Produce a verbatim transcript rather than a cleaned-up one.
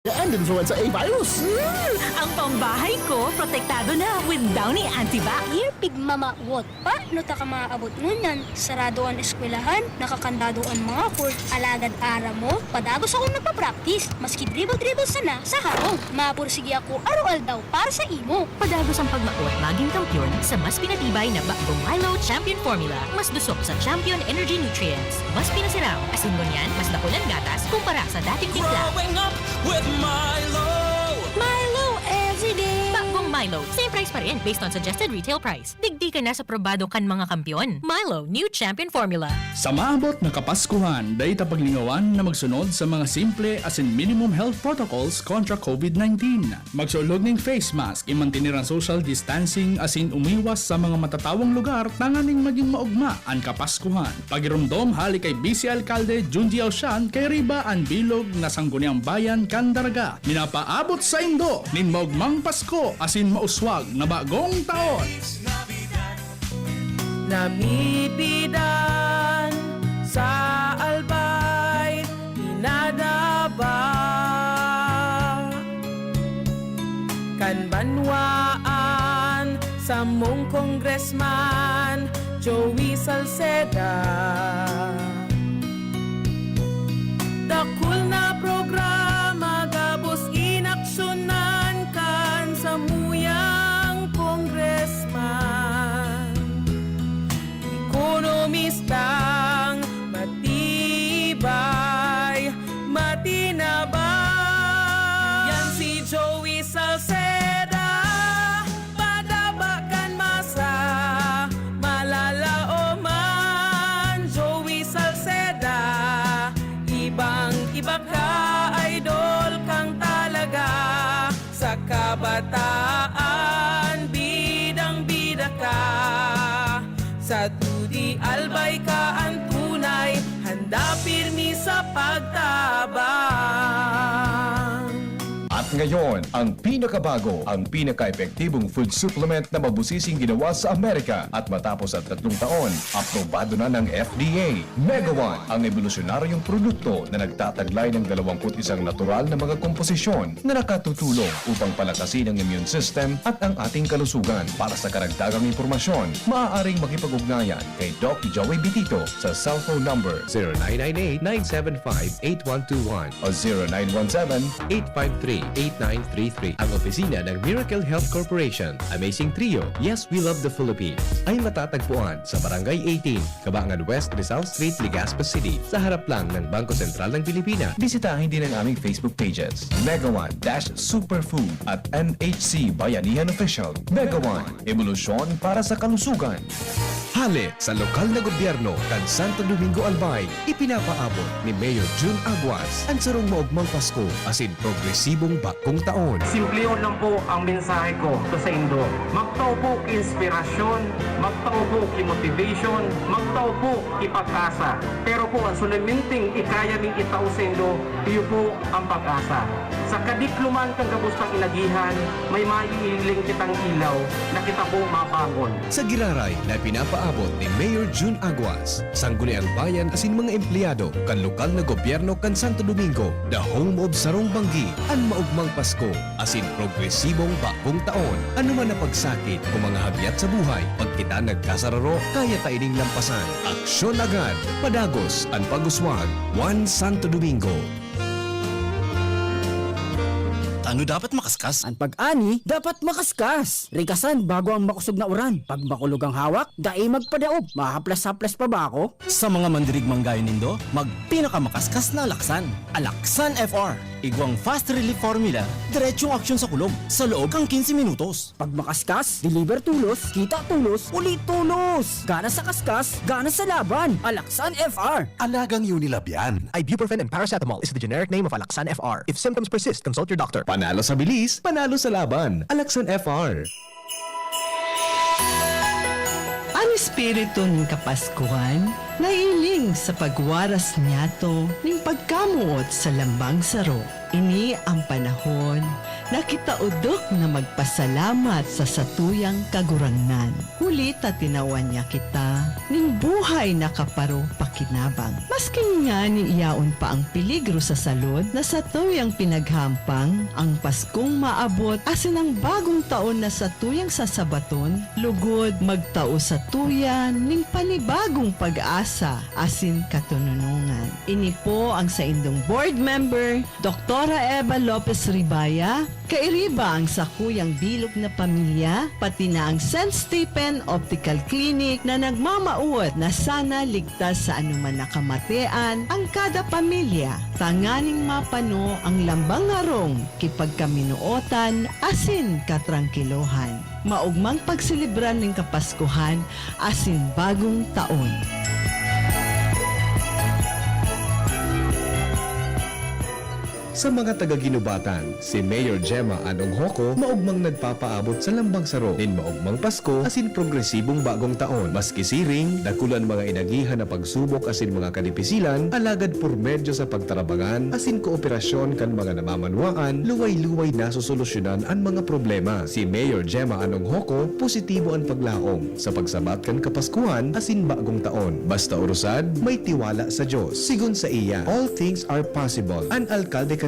Daan din sa A virus. Hmm! Ang pambahay ko, protektado na with Downy Antibac. Year pigmamawot pa, no ta ka maabot ngunyan, sarado an eskwelahan, nakakandado an mga court, alagad aram mo, padagos akong nagpa-practice, maski dribble-dribble sana sa harong. Mapursige ako aroaldaw para sa imo. Padagos ang pagmawot maging kampiyon sa mas pinatibay na Bagong Milo Champion Formula. Mas dusok sa Champion Energy Nutrients. Mas pinasiram, asin ngunyan, mas dakul an gatas kumpara sa dating timpla. Growing up with Milo. Milo everyday! Bagong Milo, same price pa rin based on suggested retail price. Digdi ka na sa probado kan mga kampiyon. Milo, new champion formula. Sa maabot na Kapaskuhan, dai ta paglingawan na magsunod sa mga simple asin minimum health protocols kontra COVID nineteen. Magsulog nin face mask, imantener an social distancing asin umiwas sa mga matatawong lugar tanganing magin maogma an Kapaskuhan. Pagiromdom hali kay Vice Alkalde Junji Ausian kay riba an bilog na Sangguniang Bayan kan Daraga. Minapaabot saindo nin maogmang Pasko asin mauswag na bagong taon! Namipidan sa Albay, pinadaba kan banwaan, samong Congressman Joey Salceda. Dakul na programa gabos inaksyonan kan samuyang congressman. Ekonomistang matibay, matinabang. Yan si Joey Salceda, padaba kan masa, malalaoman. Joey Salceda, ibang-iba ka, idol kang talaga. Sa kabataan, bidang-bida ka. Sa dudi, albay ka, an tunay, handa pirmi sa pagtabang. At ngayon, ang pinakabago, ang pinaka-epektibong food supplement na mabusising ginawa sa Amerika at matapos ang tatlong taon, aprobado na ng F D A. Megawan, ang ebolusyonaryong produkto na nagtataglay ng dalawampu't isang natural na mga komposisyon na nakatutulong upang palakasin ang immune system at ang ating kalusugan. Para sa karagdagang impormasyon, maaaring makipag-ugnayan kay Doc Joey Bitito sa cellphone number zero nine nine eight, nine seven five, eight one two one o zero nine one seven, eight five three, eight nine three three. Ang opisina ng Miracle Health Corporation, Amazing Trio, Yes, We Love the Philippines, ay matatagpuan sa Barangay eighteen, Cabangan West, Rizal Street, Legazpi City, sa harap lang ng Bangko Sentral ng Pilipinas. Bisitahin din ang aming Facebook pages, Megawan dash Superfood at M H C Bayanihan Official. Megawan, ebolusyon para sa kalusugan. Hale sa lokal na gobyerno kan Santo Domingo Albay, ipinapaabot ni Mayor Jun Aguas an sarong maogmang Pasko asin progresibong bagong taon. Simplehon lang po ang mensahe ko sa saindo. Magtao po ki inspirasyon, magtao po ki motivation, magtao po ki pag-asa. Pero po, ang solemneng ikaya ming itao saindo, iyo po ang pag-asa. Sa kadikloman kan gabos tang inagihan, may maiiling kitang ilaw na kita po mabangon. Sa giraray na pinapaabot ni Mayor Jun Aguas, Sangguniang Bayan asin mga empleyado kan lokal na gobyerno kan Santo Domingo, the home of sarong banggi, an maogmang Pasko asin progresibong bagong taon. Anoman na pagsakit o mga hagyat sa buhay, pag kita nagkasararo, kaya ta ining lampasan. Aksyon agad, padagos an pag-uswag. One Santo Domingo. Tano dapat makaskas? An pag-ani dapat makaskas. Rigasan bago ang makosog na uran. Pag makulog ang hawak, dai magpadaob. Mahaplas-haplas pa ba ako? Sa mga mandirigmang gaya nindo, magpinakamakaskas na alaksan. Alaksan F R. Igwang fast relief formula, diretsong aksyon sa kulog, sa loob kan quince minutos. Pag makaskas, deliver tulos, kita tulos, uli tulos! Gana sa kaskas, gana sa laban! Alaksan F R! Alagang Unilab yan. Ibuprofen and paracetamol is the generic name of Alaxan F R. If symptoms persist, consult your doctor. Panalo sa bilis, panalo sa laban. Alaxan F R. An espiritu nin Kapaskuhan nahihiling sa pagwaras niyato nin pagkamoot sa lambang saro. Ini an panahon na kita odok na magpasalamat sa satuyang Kagurangnan, huli ta tinawan niya kita nin buhay na kaparo pakinabang. Maski ngani yaon pa ang peligro sa salud na satuyang pinaghampang, ang Paskong maabot asin ang Bagong Taon na satuyang sasabaton, lugod magtao satuya nin panibagong pag-asa asin katononongan. Ini po ang saindong board member, Doktora Eva Lopez Ribaya, kairiba ang sakuyang bilog na pamilya, pati na ang Saint Stephen Optical Clinic na nagmamawot na sana ligtas sa anuman na kamatean ang kada pamilya, tanganing mapano ang lambang harong ki pagkaminootan asin katrangkilohan. Maogmang pagselebrar nin Kapaskuhan asin Bagong Taon. Sa mga taga-Guinobatan, si Mayor Gemma Anong Hoco maogmang nagpapaabot sa lambang saro nin maogmang Pasko asin progresibong Bagong Taon. Maski siring, dakul an mga inagihan na pagsubok asin mga kadipisilan, alagad por medyo sa pagtarabangan asin kooperasyon kan mga namamanwaan, luway-luway nasosolusyonan an mga problema. Si Mayor Gemma Anong Hoco, positibo an paglaom sa pagsabat kan Kapaskuhan asin Bagong Taon. Basta orosad, may tiwala sa Dios. Sigon sa iya, all things are possible. An alkalde